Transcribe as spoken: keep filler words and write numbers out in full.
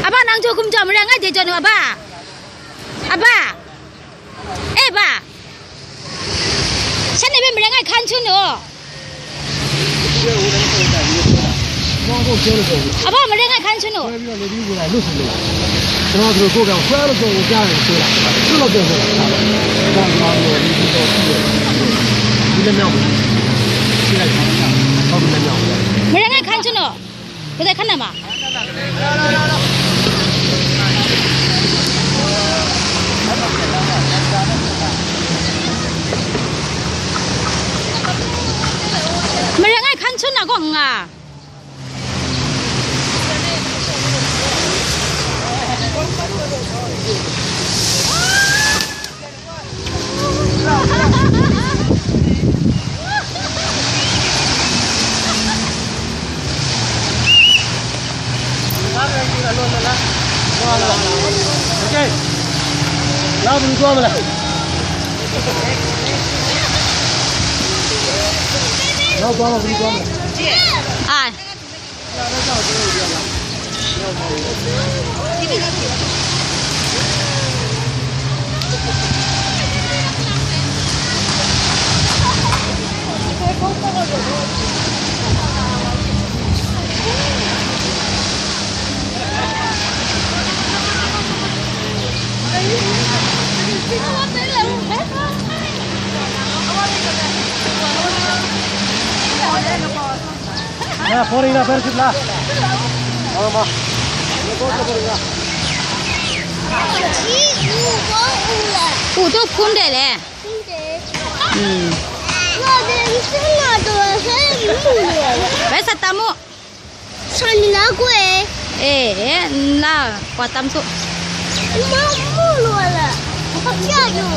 Aba, nang jaw hkum jaw, maren ngai de jaw nu, aba. Aba. E ba. Shanhte hpe maren ngai hkan hkyen nu. Aba, maren ngai hkan hkyen nu. ကျွန်တော်တို့ကိုယ်ကဆွဲလို့ကိုယ်ကြားတယ်ဆိုတာသူ့လောက်ပြောဆိုတာဒါကဘာလို့လဲဒီလိုရှိတယ်ဒီလည်းမြောက်ဘူးရှိလိုက်တာဟုတ်တယ်မြောက်ဘူး Maren ngai hkan hkyen nu. Ko dai hkan na ma. Maren ngai hkan hkyen na gaw nga. Ai. Wu to hpun de le. Hpun de. Hmm. Bai sa tam u. Shan ni la kwe. Eh, eh, nla kwa tam su. Ma mu lo la. Kya yu.